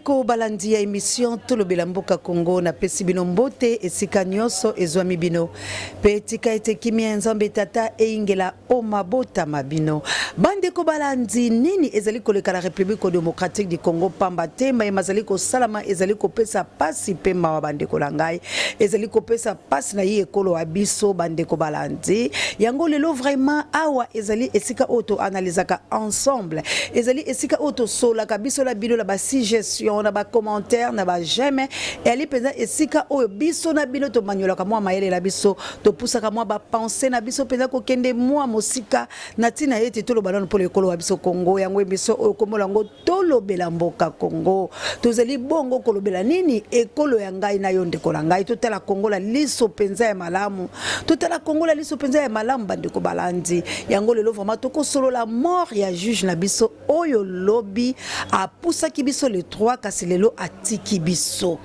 Bandeko balandi ya emission Tolobela Mboka Congo, napesi bino mbote esika nyonso ezwami bino, pe tika ete kimia ya Nzambe Tata eyingela o mabota ma bino. Bandeko balandi, nini ezali koleka na Republique Democratique du Congo? Pamba te maye mazali kosalama ezali kopesa pasi pe mawa. Bandeko na ngai, ezali kopesa pasi na ye ekolo wa biso. Bandeko balandi yango lelo vraiment awa ezali esika oyo to analysaka ensemble, ezali esika oyo tosolaka biso na bino na ba suggestion, na ba commentaire, na ba j'aime. Eyali mpenza esika oyo biso na bino tomanyolaka mwa mayele na biso, topusaka mwa ba pensée na biso mpenza kokende mwa mosika na ntina ete toloba nano mpona ekolo wa biso Congo. Yango emission oyo kombo na yango Tolobela Mboka Congo. Tozali bongo kolobela nini? Ekolo ya ngai na yo ndeko na ngai. Totala Congo na liso mpenza ya malamu, totala Congo na liso mpenza ya malamu bandeko balandi yango. Lelo vraiment tokosolola mort ya juge na biso oyo lobi apusaki biso le 3, kasi lelo atiki biso.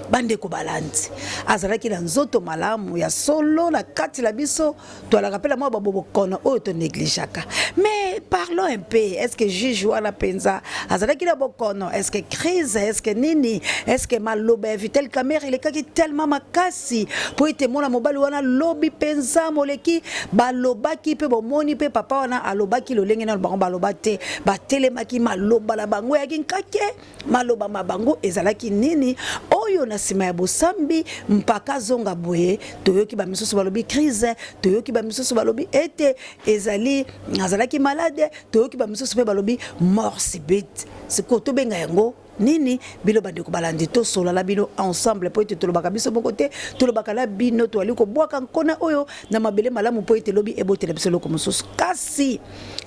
Bandeko balandi, azalaki na nzoto malamu ya solo na kati na biso. Toalaka mpe na mwa babobokono oyo tonegligeaka, mais parlons un peu. Est ce que juge wana mpenza azalaki na bokono? Est ce que crise? Est ce que nini? Est ce que maloba ya Vital Kamerhe elekaki tellement makasi mpo ete mwana mobali wana lobi mpenza moleki balobaki mpe bomoni mpe papa wana alobaki lolenge nano bango baloba te, batelemaki maloba na bango eyaki nkake. Maloba ma bango ezalaki nini? Oyo na sima ya bosambi mpaka zonga boye, toyoki ba misusu balobi crise, toyoki ba misusu balobi ete ezali azalaki malade, toyoki ba misusu pe balobi mort subite. Sikoyo tobenga yango nini? Bino bandeko balandi, tosolola na bino ensemble po ete tolobaka biso moko te, tolobaka na bino. Toali kobwaka nkona oyo na mabele malamu po ete lobi ebotela biso eloko mosusu. Kasi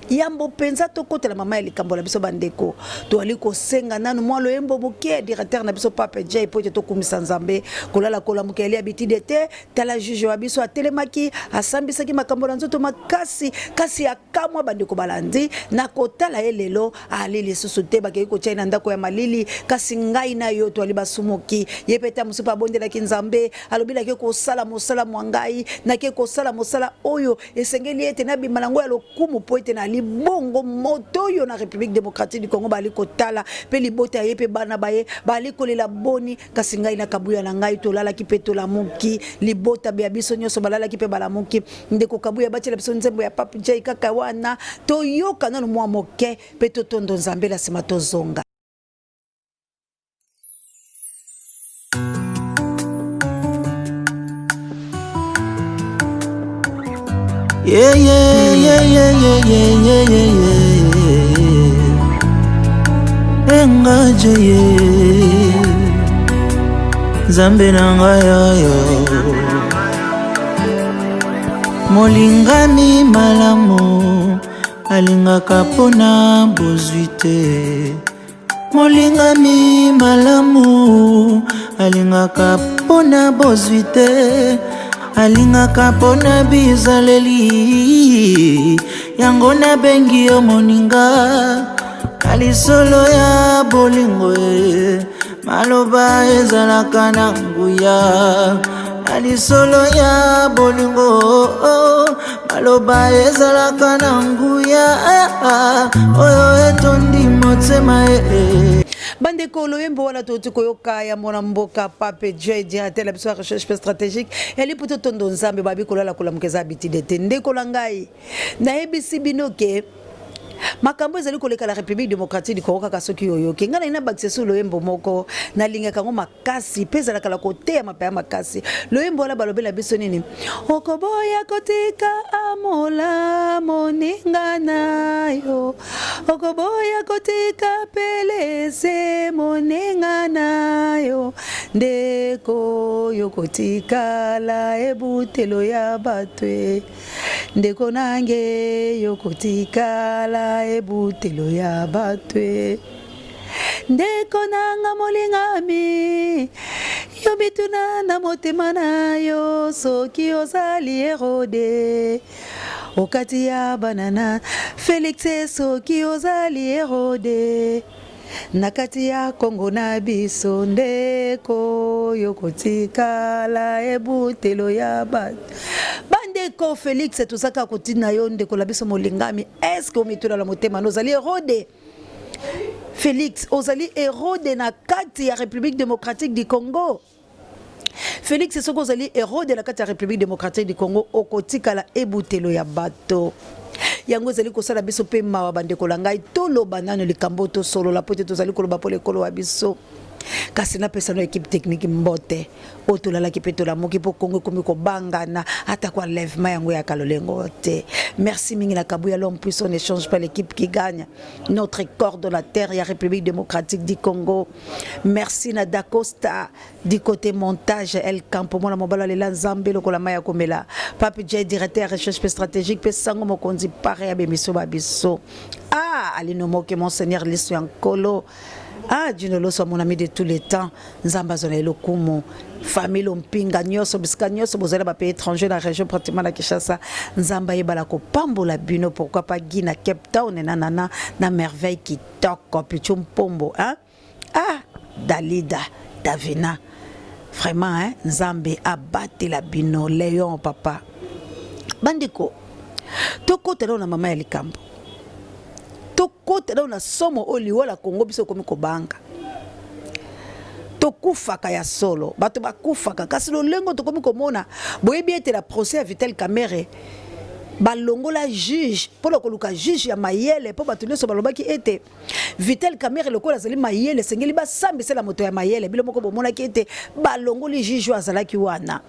Yambo mpenza tokotela mama ya likambo na biso bandeko, toali kosenga nanu mwa loyembo moke ya directeur na biso Pape Jay mpo ete tokumisa Nzambe. Kolala kolamuka eli habitude te. Tala juge wa biso atelemaki, asambisaki makambo na nzoto makasi, kasi akamwa bandeko balandi na kotala ye lelo ali lisusu te, bakei kotia ye na ndako ya malili. Kasi ngai na yo toali basumuki. Ye mpe ta mosusu mpe abondelaki Nzambe, alobi nake kosala mosala mwa ngai, nake kosala mosala oyo Esengeli ete nabima na yango ya lokumu mpo ete nali bongo moto oyo na Republique democratique du Congo bali kotala mpe libota ya ye mpe bana ba ye bali kolela boni, kasi ngai na Kabuya na ngai tolalaki mpe tolamuki, libota bya biso nyonso balalaki mpe balamuki. Ndeko Kabuya batiela biso nzembo ya Pape Jay kaka wana toyoka nanu mwa moke mpe totondo Nzambe na sima tozonga. Yeah, yeah, yeah, yeah, yeah, yeah, yeah, yeah, yeah. Engaje ye Nzambe na ngai oyo molingami malamu alingaka mpona bozwi te Molingami malamu alingaka mpona bozwi te, alingaka mpona bizaleli. Yango nabengi yo moninga na lisolo ya bolingo e, maloba ezalaka na nguya. Na lisolo ya bolingo maloba ezalaka na nguya oyo etondi motema e. Bandeko, loyembo wana touti koyoka ya mwana mboka Pape J, directeur na biso ya recherche pe stratégique, yali mpo totondo Nzambe. Babi kolala kolamuka eza habitude te. Ndeko na ngai, nayebisi bino ke makambo ezali koleka na République démocratique du Congo kaka soki oyoki ngai nalingi nabakisa su loyembo moko nalingaka yango makasi mpe ezalaka na koteyama mpe ya makasi. Loyembo wana balobela biso nini? Okoboya kotika amola moninga na yo, okoboya kotika pelese moninga na yo, ndeko yo kotikala ebutelo ya bato e. Ndeko nange yo kotikala ebutelo ya bato e. Ndeko nanga molingami, yo mituna na motema na yo soki ozali Herode okati ya bana na Felix, soki ozali Herode na kati ya Congo na biso, ndeko yo kotikala ebutelo ya bato. Bandeko Felix, tozaka kotina yo ndeko na biso molingami, est-ce que omituna na motema no ozali Herode? Félix ozali Hérode na kati ya République démocratique du Congo. Félix soki ozali Hérode na kati ya République démocratique du Congo, okotikala ebutelo ya bato. Yango ezali kosala biso mpe mawa. Bandeko na ngai, toloba nano likambo, tosolola po ete tozali koloba mpo lekolo wa biso. Kasi napesa no équipe technique mbote oyo tolalaki mpe tolamuki mpo Kongo ekomi kobangana, atako enlèvement yango ya kalolengo te. Merci mingi na Kabuya, l'homme puissant, n'échange pas l'équipe qui gagne, notre coordonnateur ya République démocratique du Congo. Merci na Dacosta du côté montage, El Campo, mwana mobali alela Nzambe lokola mai ya komela, Papi J, directeur recherche mpe stratégique, mpe sango mokonzi pare ya bemiso ba biso. Ah, Alino Moke, monseigneur liso ya Nkolo. Ah, Dino Loso, mon ami de tous les temps, Nzambe azona elokumu. Famille Lompinga nyonso, bisika nyonso bozali, ba pays étranger, na région pratiquement na Kinshasa, Nzambe ayebala kopambola bino. Pourquoi pas Guy na Cape Town, na nana na Merveille kitoko, Pichu Mpombo, hein? Ah, Dalida, Davina, vraiment, hein? Nzambe abatela bino. Léon papa. Bandeko, tokota nano na mama ya likambo, tokota nano na somo oyo liwa la Kongo. Biso ekomi kobanga, tokufaka ya solo, bato bakufaka, kasi lolengo tokomi komona. Boyebi ete la procès ya Vital Kamerhe, balongola juge mpona koluka juge ya mayele, mpo bato nyonso balobaki ete Vital Kamerhe lokola azali mayele, esengeli basambisela moto ya mayele. Bino moko bomonaki ete balongoli juge oyo azalaki wana,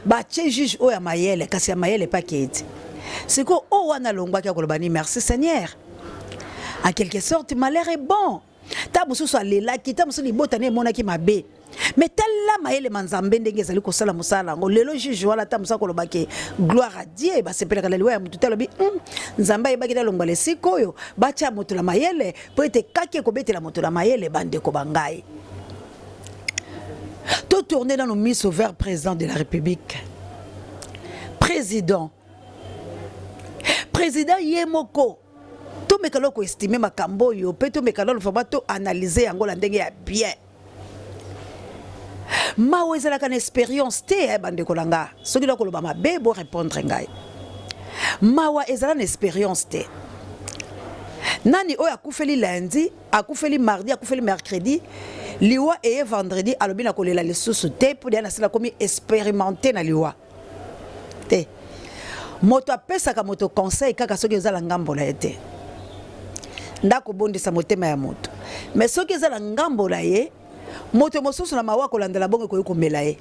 batie juge oyo ya mayele, kasi ya mayele epaki ete sikoyo oyo wana alongwaki akoloba ni merci Seigneur. En quelque sorte, malheur est bon. Ta mosusu alelaki, ta mosusu libota ne emonaki mabe, mais tala mayele ma Nzambe ndenge ezali kosala mosala yango. Lelo juge wana, ta mosusu akolobaki gloire à Dieu. Basepelaka na liwa ya motu te. Alobi Nzambe ayebaki nalongwala esika oyo, batia moto na mayele, mpo ete kaki ekobetela moto na mayele. Bandeko ba ngai, totourne nano miso vers président de la République. Président ye moko, tomeka loko koestimer makambo oyo mpe tomeka nano vraiment toanalyse yango na ndenge ya bien. Mawa ezalaka na expérience te. Bandeko na nga, soki nakoloba mabe, borépondre ngai. Mawa ezala na expérience te. Nani oyo akufeli lundi, akufeli mardi, akufeli mercredi, liwa eye vendredi, alobi na kolela lisusu te mpo deya nasila komi expérimenté na liwa te? Moto apesaka moto conseil kaka soki eza na ngambo na ye te, ndako bondisa motema ya moto. Mais soki eza na ngambo na ye, moto mosusu na mawa kolandela bongo ekoki komela ye.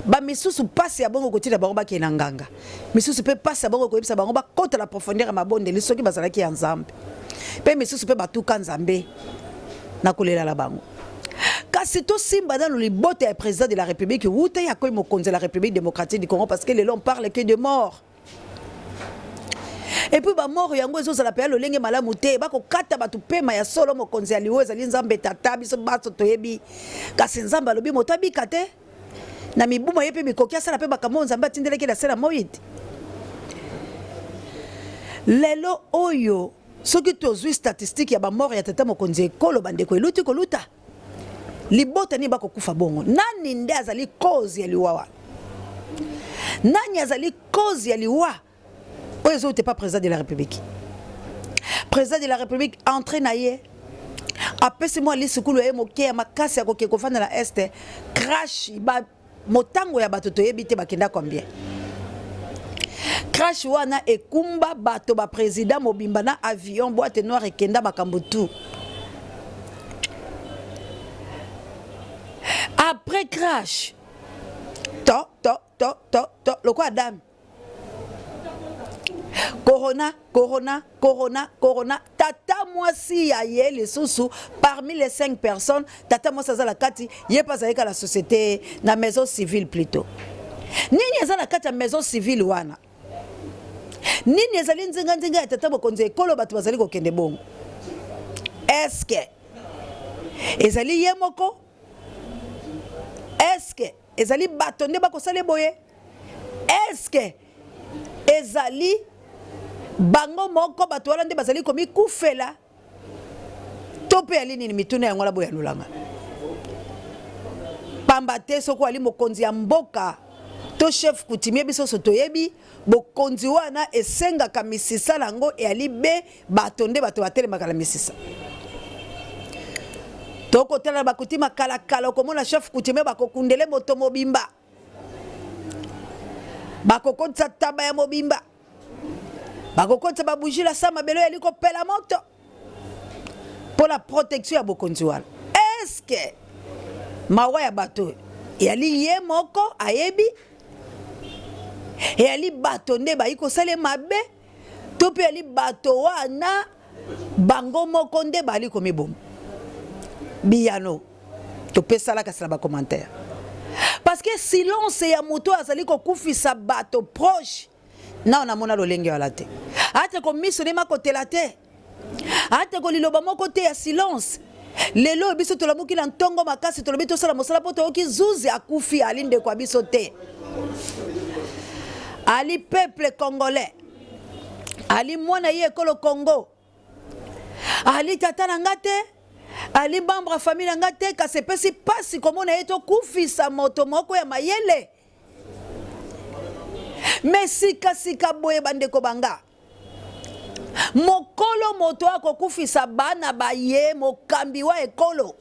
Bamisusu mpasi ya bongo kotinda bango bakende na nganga, misusu mpe mpasi ya bongo koyebisa bango bakota na profondeur ya mabondeli soki bazalaki ya Nzambe, mpe misusu mpe batuka Nzambe na kolela na bango. Kasi tosimba nano libota ya président de la République wuta ya koyi mokonzi ya la République démocratique du Congo, parce que lelo on parle que de mort. Et puis bamort yango ezozala mpe ya lolenge malamu te, bakokata bato pema ya solo. Mokonzi ya liwo ezali Nzambe Tata, biso bato toyebi. Kasi Nzambe alobi moto abika te na mibuma ye mpe mikoki asala mpe makambo oyo Nzambe atindelaki na se na moi te. Lelo oyo, soki tozwi statistique ya bamort ya tata mokonzi ekolo, bandeko, eluti koluta libota nini bakokufa bongo? Nani nde azali cause ya liwa wana? Nani azali cause ya liwa oyo ezouta pa président de la République? Président de la République, entré na ye, apesi mwa lisukulu ya ye moke ya makasi ya koke kofanda na Est, crash ba motango ya bato toyebi te bakenda combien. Crash wana ekumba bato, baprésident mobimba na avion boîte noire ekenda, makambo tout. Après crash, to to to to to lokola dame, corona, corona, corona, corona. Tata mwasi ya ye lisusu, parmi les cinq personnes, tata mwasi aza na kati. Ye mpe azalaki na société, na maison civile plutôt. Nini eza na kati ya maison civile wana? Nini ezali nzinganzinga ya tata mokonzi ekolo? Bato bazali kokende bongo, est-ce ezali ye moko? Est-ce ezali bato nde bakosala boye? Est-ce ezali bango moko bato wana nde bazali komikufela, to mpe yali nini? Mituna yango wana boyanolanga, pamba te soki ali mokonzi ya mboka to chef coutumier, biso nyonso toyebi bokonzi wana esengaka misisa na yango eyali be bato nde bato batelemaka na misisa. Tokotala na bakutima kalakala, okomona chef coutumier bakokundele moto mobimba, bakokotisa taba ya mobimba, bakokotisa babougie la sa mabele oyo yali kopela moto mpo na protection ya bokonzi wana. Eske mawa ya bato eyali ye moko ayebi, eyali bato nde bayi kosala mabe, to mpe eyali bato wana bango moko nde bali komiboma? Biyano topesala kasi na bacommentaire, parce que silence ya moto azali kokufisa bato proche nao namona lolenge wana te, ate komiso nde makotela te, ate koliloba moko te ya silence. Lelo oyo biso tolamuki na ntongo makasi, tolobi tosala mosala mpo toyoki zuzi akufi. Ali ndeko ya biso te, ali peuple congolais, ali mwana ye ekolo Congo, ali tata na nga te, ali membre ya famille na nga te, kasi epesi mpasi komona ye tokufisa moto moko ya mayele. Me sikasika boye, bandeko banga, mokolo moto akokufisa bana baye, mokambi wa ekolo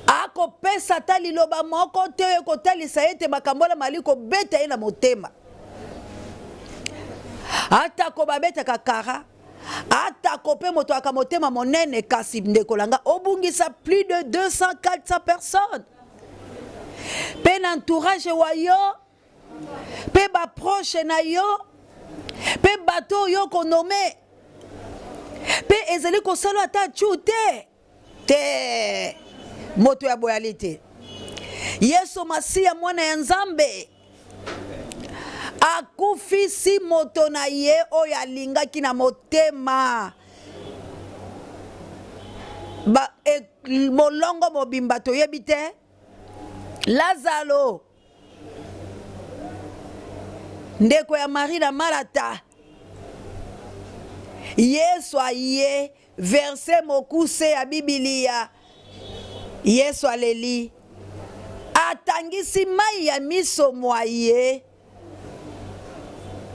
akopesa ata liloba moko te oyo ekotalisa ete makambo wana mali kobeta ye na motema. Atako babetaka kara, atako mpe moto aka motema monene, kasi ndeko na nga, obungisa plus de 200 400 personnes mpe na entourage wa yo mpe baproche na yo mpe bato oyo okonome, mpe ezali kosala ata cu te te. Moto ya boyali te. Yesu Masiya, mwana ya Nzambe, akufisi moto na ye oyo alingaki na motema. Ba, e, molongo mobimba toyebi te. Lazalo, ndeko ya Marie na Marata, Yesu aye, verse mokuse ya Bibilia, Yesu aleli, atangisi mai ya miso mwa ye.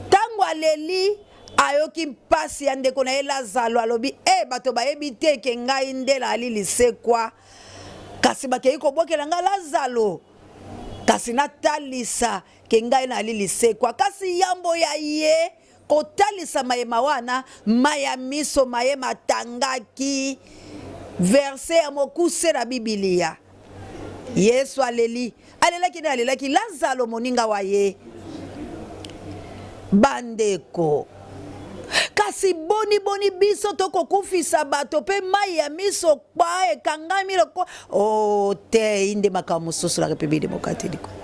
Ntango aleli, ayoki mpasi ya ndeko na ye Lazalo, alobi: E, bato bayebi te ke ngai nde naali lisekwa, kasi bakei kobwakela ngai Lazalo, kasi natalisa ke ngai naali lisekwa. Kasi yambo ya ye kotalisa mayema wana, mai ya miso maye matangaki. Verse ya mokuse na Bibilia. Yesu aleli, alelaki nde alelaki Lazalo moninga wa ye. Bandeko, kasi boni boni biso tokokufisa bato mpe mai ya miso kpa ekangami loko o oh, te inde makambo mosusu na République démocratique du Congo.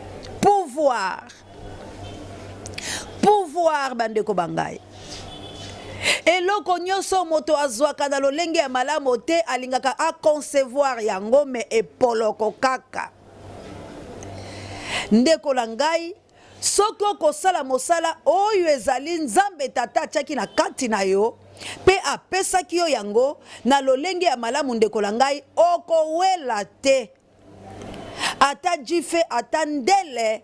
Pouvoir, pouvoir, bandeko ba ngai, eloko nyonso moto azwaka na lolenge ya malamu te, alingaka aconcevoir yango, me epoloko kaka. Ndeko na ngai, soki okosala mosala oyo ezali Nzambe Tata atiaki na kati na yo mpe apesaki yo yango na lolenge ya malamu, ndeko na ngai, okowela te. Ata jife, ata ndele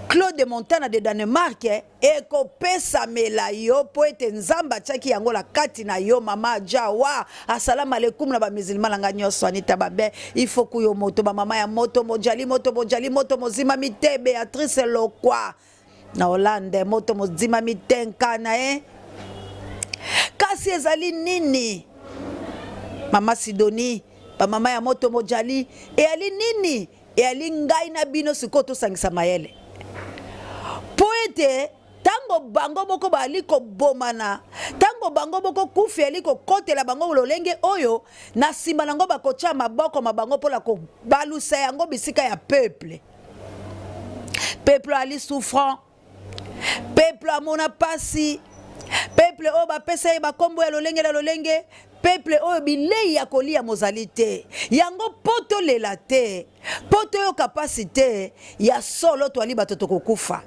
Claude Montana de Danemark ekopesamela yo mpo ete Nzambe atiaki yango na kati na yo. Mama Jawa, asalamu alaikum na bamusulman na ngai nyonso. Anita Babe ifoku yo moto, bamama ya moto mojali, moto mojali, moto mozimami te. Beatrice Lokwa na Hollande, moto mozimami te nkana e. Kasi ezali nini, mama Sidonie, bamama ya moto mojali, eyali nini? Eyali ngai na bino sikoyo tosangisa mayele mpo ete ntango bango moko baali kobomana, ntango bango moko kufi ali kokotela bango lolenge oyo, na nsima nango bakotya maboko ma bango mpo na kobalusa yango bisika ya peuple. Peuple ali souffrant, peuple amona pasi, peuple oyo bapesa ye bakombo ya lolenge na lolenge, peuple oyo bilei ya kolia mozali te. Yango mpo tolela te, mpo toyoka pasi te, ya solo toali bato tokokufa.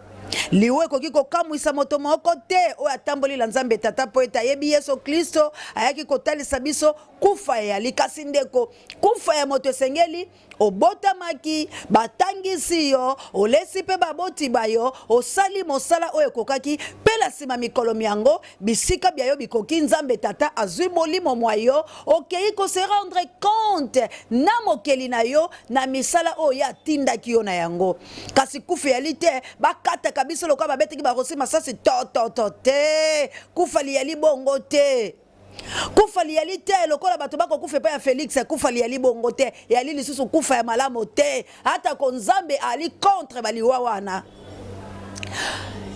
Liwa ekoki kokamwisa moto moko te oyo atamboli na Nzambe Tata, mpo ete ayebi Yesu Klisto ayaki kotalisa biso kufa eyali. Kasi ndeko, kufa ya moto esengeli obotamaki, batangisi yo, olesi mpe baboti ba yo, osali mosala oyo ekokaki, mpe na nsima mikolo myango, bisika bya yo bikoki, Nzambe Tata azwi molimo mwa yo, okei ko se rendre compte na Mokeli na yo na misala oyo ye atindaki yo na yango. Kasi kufa eyali te, bakataka biso lokola babetaki ba Rossy masasi to to to te, kufa liyali bongo te. Kufa liyali te lokola bato bakokufa epai ya Felix, kufa liyali bongo te, eyali lisusu kufa ya malamu te, atako Nzambe ali contre baliwa wana.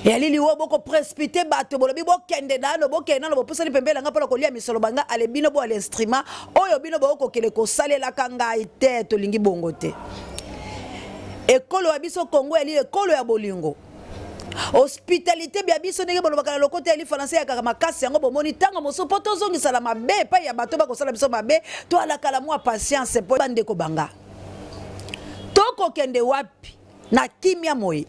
Eyali liwa boko precipite bato, bolobi bokende nano, bokende nano, bopusani pembeni na ngai mpo na kolia misolo ba ngai, ale bino boali instrument oyo bino bokokende kosalelaka ngai te, tolingi bongo te. Ekolo ya biso Congo eyali ekolo ya bolingo. Hospitalite bya biso ndenge bolobaka na lokota ya lifalanse yakaka makasi yango bomoni ntango mosusu mpo tozongisala mabe epai ya bato bakosala biso mabe toalakala mwa patience mpo bandeko banga tokokende wapi na kimia moye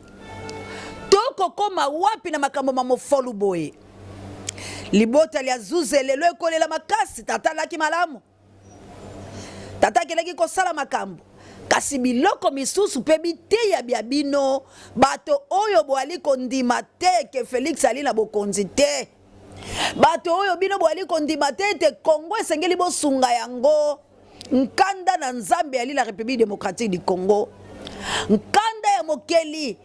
tokokoma wapi na makambo ma mofolu boye libota lya zuze lelo ekolela makasi tata alaki malamu Tata akendaki kosala makambo, kasi biloko misusu mpe biteya bya bino bato oyo boali kondima te ke Felix ali na bokonzi te, bato oyo bino boali kondima te ete Congo esengeli bosunga yango. Nkanda na Nzambe ali na Republique democratique du Congo, nkanda ya mokeli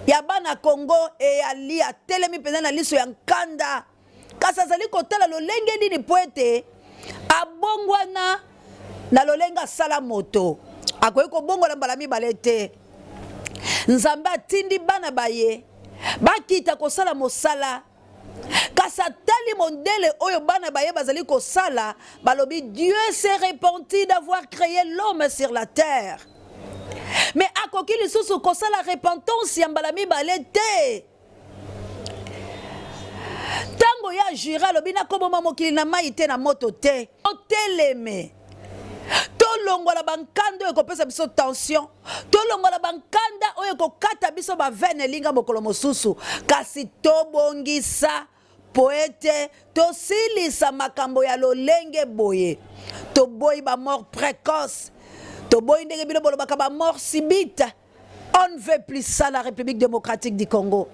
ya bana Congo eyali atelemi mpenza na liso ya nkanda. Kasi azali kotala lolenge nini mpo ete abongwana na lolenge asala moto. Akoki kobongola mbala mibale te. Nzambe atindi bana ba ye bakita kosala mosala, kasi atali mondele oyo bana ba ye bazali kosala, balobi Dieu s'est repenti d'avoir cree l'homme sur la terre. Mais akoki lisusu kosala repentance ya mbala mibale te. Ntango ye ajure alobi nakoboma mokili na mai te na moto te. Toteleme, tolongola bankanda oyo ekopesa biso tension, tolongola bankanda oyo ekokata biso bavene elinga mokolo mosusu, kasi tobongisa mpo ete tosilisa makambo ya lolenge boye. Toboyi ba mort precoce, toboyi ndenge bino bolobaka ba mort subite. On ne veut plus ça la Republique democratique du Congo.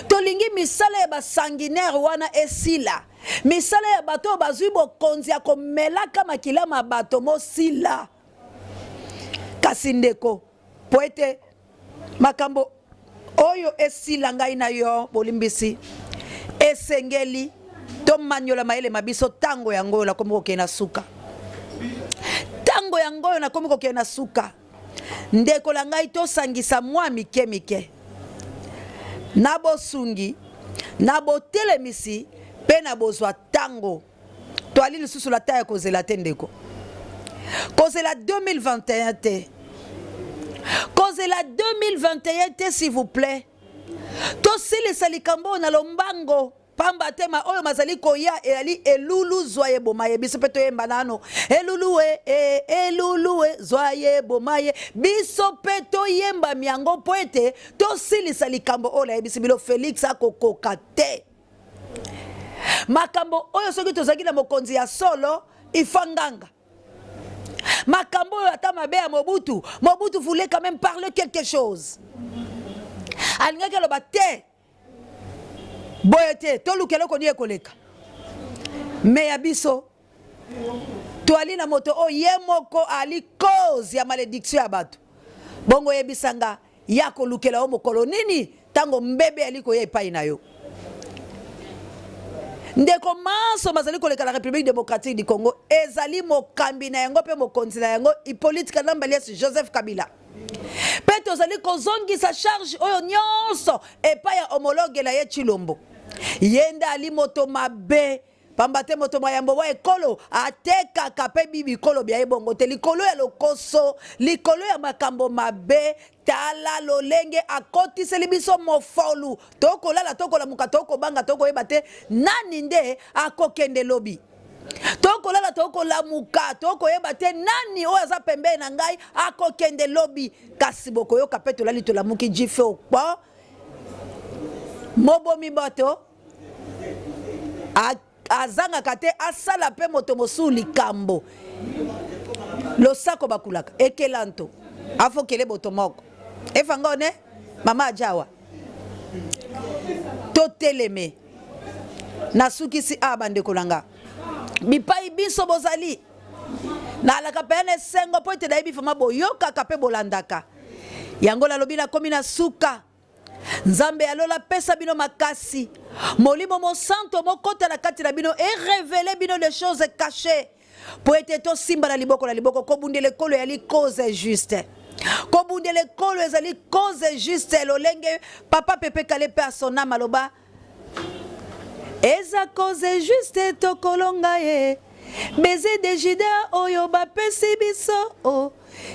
Tolingi misala ya ba sanguinaire wana esila. Misala ya bato oyo bazwi bokonzi ya komelaka makila ma bato mosila. Kasi ndeko, po ete makambo oyo esila ngai na yo bolimbisi, esengeli tomanyola mayele ma biso tango yango oyo nakomi kokende na suka. Tango yango oyo nakomi kokende na suka. Ndeko na ngai tosangisa mwa mike mike na bosungi, na botelemisi mpe na bozwa tango. Toali lisusu na ta ya kozela te ndeko. Kozela 2021 te. Kozela 2021 te s'il vous plait. Tosilisa likambo oyo na lombango. Pamba te ma oyo mazali koya eyali elulu zwa ye boma ye biso pe toyemba nano elulu e e elulu e zwa ye boma ye biso pe toyemba miango po ete tosilisa likambo oyo nayebisi bino Felix akokoka te makambo oyo soki tozalaki na mokonzi ya solo ifa nganga makambo oyo ata mabe ya Mobutu Mobutu voulait quand même parler quelque chose alingaki aloba te Boye te, toluka eloko nini ekoleka. Mais ya biso toali na moto oyo ye moko ali cause ya malediction ya bato. Bongo yebisa nga ye akolukela yo mokolo nini ntango mbebe ali koya epai na yo? Ndeko, manso mazali koleka na Republique democratique du Congo ezali mokambi na yango mpe mokonzi na yango Hippolyte Kanambe alias Joseph Kabila. Mpe tozali kozongisa charge oyo nyonso epai ya homologue na ye Tshilombo. Ye nde ali moto mabe, pamba te moto mwa yambo wa ekolo atekaka mpe bi bikolo bya ye bongo te likolo ya lokoso, likolo ya makambo mabe. Tala lolenge akotiseli biso mofolu, tokolala, tokolamuka, tokobanga, tokoyeba te nani nde akokende lobi. Tokolala, tokolamuka, tokoyeba te nani oyo aza pembeni na ngai akokende lobi. Kasi bokoyoka mpe tolali tolamuki jife okpo. Mobomi bato azangaka te asala mpe moto mosusu likambo. Losako bakulaka ekelanto afokele boto moko efanga one mama ajawa toteleme. Nasukisi awa bandeko na nga, bipai binso bozali nalaka mpenza na esengo mpo ete nayebi vraimen boyokaka mpe bolandaka yango. Nalobi nakomi na suka. Nzambe ya lola apesa bino makasi, Molimo Mosanto mokota na kati na bino e revele bino des choses cachées, mpo ete tosimba na liboko na liboko kobundela ekolo ezali cause juste. Kobundela ekolo ezali cause juste, lolenge papa Pepe Kale mpe asonama aloba eza cause juste, tokolonga ye. Baiser de Judas oyo bapesi biso oh,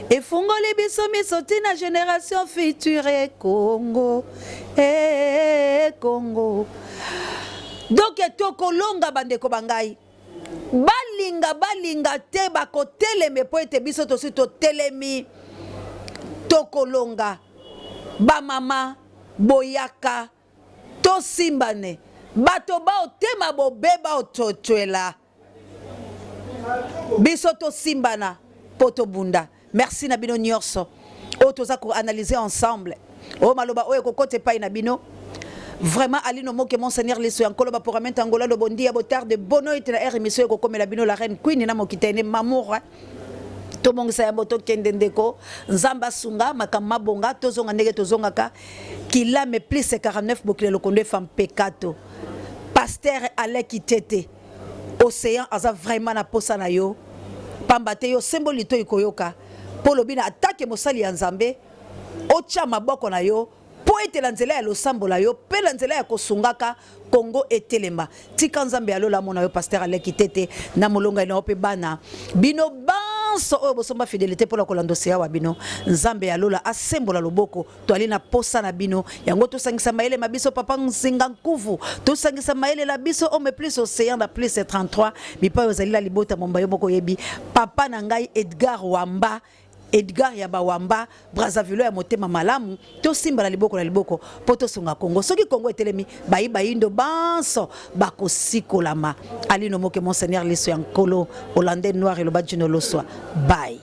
efungoli biso miso tina génération future. Congo, eh, Congo. Donc tokolonga bandeko ba ngai, balinga balinga te, bakoteleme mpo ete biso tosi totelemi, tokolonga. Bamama boyaka tosimbane, bato baotema bobe baototwela biso, tosimbana mpo tobunda. Merci na bino nyonso oyo toza koanalyse ensemble. Oyo maloba oyo ekokota epai na bino vraiment. Alino Moke, Monseigneur Liso ya Nkolo, baporamento Angola do bondia botarde bono ete na aire émission ekokomela bino la reine Queen na mokitene Mamour. Tobongisa yambo tokende ndeko. Nzambe asunga makambo mabonga, tozonga ndenge tozongaka kilame plus 49 bokila lokondo efa mpekato. Pasteur Aleki Tete, Océan aza vraiment na posa na yo, pamba te yo sembo litoi koyoka mpo lobi na atake mosali ya Nzambe otya maboko na yo mpo ete na nzela ya losambo la yo mpe na nzela ya kosungaka Kongo etelema. Tika Nzambe ya lola amona yo, pasteur Aleki Tete, na molongai na yo mpe bana bino banso oyo bosomba fidelité mpo na kolanda Océan wa bino. Nzambe ya lola asembola loboko, toali na posa na bino. Yango tosangisa mayele ma biso, papa Nzinga Nkuvu, tosangisa mayele na biso homme plus Océan na plus 33 bipai ozali na libota momba yo moko oyebi. Papa na ngai Edgar Wamba, Edgar ya Bawamba, Brazzaville ya motema malamu, tosimba na liboko na liboko mpo tosunga Congo. Soki Congo etelemi, bayi bayindo banso bakosikolama. Alino Moke, Monseigneur Liso ya Nkolo, Hollandais Noir eloba Djino Loswa. Bye.